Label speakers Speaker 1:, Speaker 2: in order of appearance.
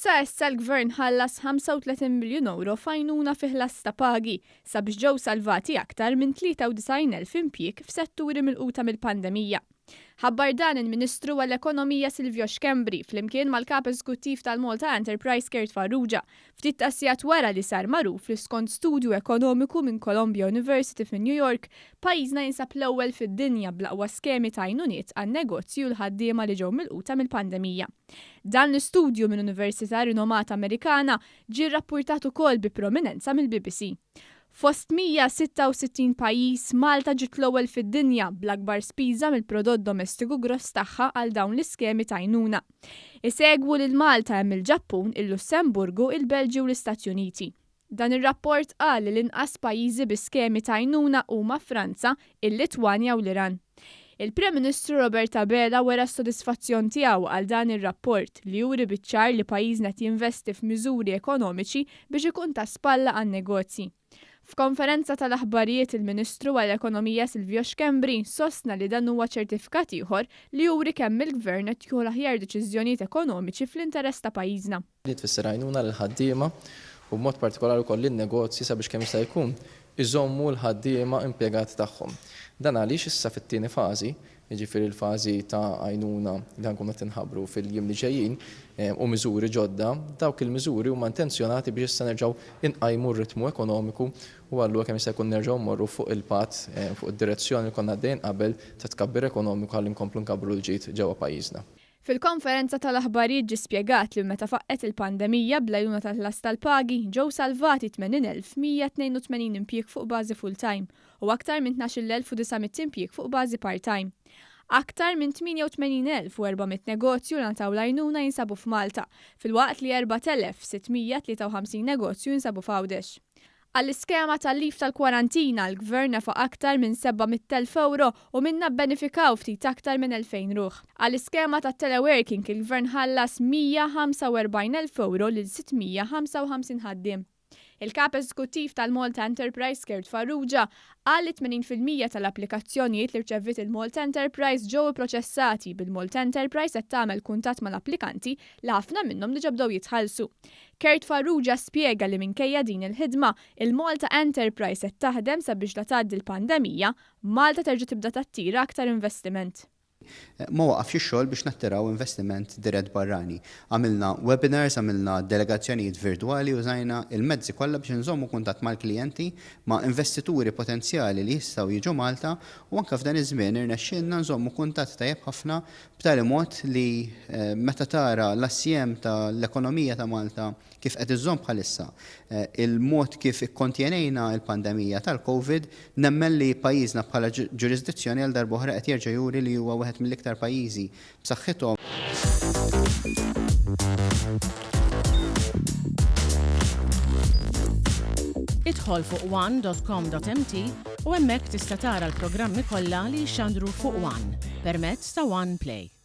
Speaker 1: Sa issa l-Gvern ħallas 35 miljun ewro f'għajnuna fi ħlas ta' pagi sabiex ġew salvati aktar minn 93,000 impjieg f'setturi milquta mill-pandemija. Ħabbar dan il-Ministru għall-Ekonomija Silvio Schembri flimkien mal-Kap Eżekuttiv tal-Malta Enterprise Kurt Farrugia ftit tas-sigħat wara li sar magħruf li skont studju ekonomiku minn Columbia University fi New York, pajjiżna jinsab l-ewwel fid-dinja bl-aqwa skemi ta' għajnuniet għan-negozji u l-ħaddiema li ġew milquta mill-pandemija. Dan l-istudju minn università rinomata Amerikana ġie rrappurtat ukoll bi prominenza mill-BBC. Fost 166 pajjiż, Malta ġiet l-ewwel fid-dinja bl-akbar spiża mill-prodott domestiku gross tagħha għal dawn l-iskemi ta' għajnuna. Isegwu lil Malta hemm il-Ġappun, il-Lussemburgu, il-Belġju u l-Istati Uniti. Dan ir-rapport qal li l-inqas pajjiżi bi skemi ta' għajnuna huma Franza, il-Litwanja u l-Iran. Il-Prim Ministru Robert Abela wera s-sodisfazzjon tiegħu għal dan ir-rapport li juri biċ-ċar li pajjiżna qed jinvesti f'miżuri ekonomiċi biex ikun ta' spalla għan-negozji. F'konferenza tal-aħbarijiet il-Ministru għall-Ekonomija Silvio Schembri sostna li dan huwa ċertifikat ieħor li juri kemm il-Gvern qed jieħu l-aħjar deċiżjonijiet ekonomiċi fl-interess ta' pajjiżna.
Speaker 2: Din tfisser għajnuna lill-ħaddiema u b'mod partikolari wkoll lin-negozji sabiex kemm jista' jkun iżommu l-ħaddiema impjegati tagħhom. Dan għaliex issa fit-tieni fażi, jiġifieri l-fażi ta' għajnuna li ħa nkunu qed inħabbru fil-jiem li ġejjin u miżuri ġodda, dawk il-miżuri huma intenzjonati biex issa nerġgħu nqajmu r-ritmu ekonomiku u allura kemm jista' jkun nerġgħu mmorru fuq il-path, fuq id-direzzjoni li konna għaddejjin qabel ta' tkabbir ekonomiku ħalli nkomplu nkabbru l-ġid ġewwa pajjiżna.
Speaker 1: Fil-konferenza tal-aħbarijiet ġie spjegat li meta faqqgħet il-pandemija bl-għajnuna tal-ħlas tal-pagi ġew salvati 80,182 impjieg fuq bażi full-time u aktar minn 12,900 impjieg fuq bażi part-time. Aktar minn 88,400 negozju li ngħataw l-għajnuna jinsabu f'Malta, filwaqt li 4,653 negozju jinsabu f'Għawdex. Għall-iskema tal-leave tal-kwarantina, l-Gvern nefaq aktar minn 700,000 ewro u minnha bbenefikaw ftit aktar minn 2,000 ruħ. Għall-iskema tat-teleworking, il-Gvern ħallas 145,000 ewro lil 655 ħaddiem. Il-Kap Eżekuttiv tal-Malta Enterprise Kurt Farrugia qal li 80% tal-applikazzjonijiet li rċeviet il-Malta Enterprise ġew ipproċessati bil-Malta Enterprise qed tagħmel kuntatt mal-applikanti li ħafna minnhom diġà bdew jitħallsu. Kurt Farrugia spjega li minkejja din il-ħidma, il-Malta Enterprise qed taħdem sabiex la tgħaddi l-pandemija, Malta terġa' tibda tattira aktar investiment.
Speaker 3: Ma waqafx ix-xogħol biex nattiraw investiment dirett barrani. Għamilna webinars, għamilna delegazzjonijiet virtwali, użajna il-mezzi kollha biex inżommu kuntatt mal-klijenti, ma' investituri potenzjali li jistgħu jiġu Malta u anke f'dan iż-żmien irnexxielna nżommu kuntatt tajjeb ħafna b'tali mod li meta tara l-assjem ta' l-ekonomija ta' Malta kif qed iżżomm bħalissa, il-mod kif ikkontjenejna l-pandemija tal-Covid, nemmen li pajjiżna bħala ġurisdizzjoni għal darb'oħra qed jerġa' juri li huwa wieħed mill-iktar pajjiżi b'saħħithom.
Speaker 4: Idħol fuq one.com.mt u hemmhekk tista' tara l-programmi kollha li jixxandru fuq One permezz ta' One Play.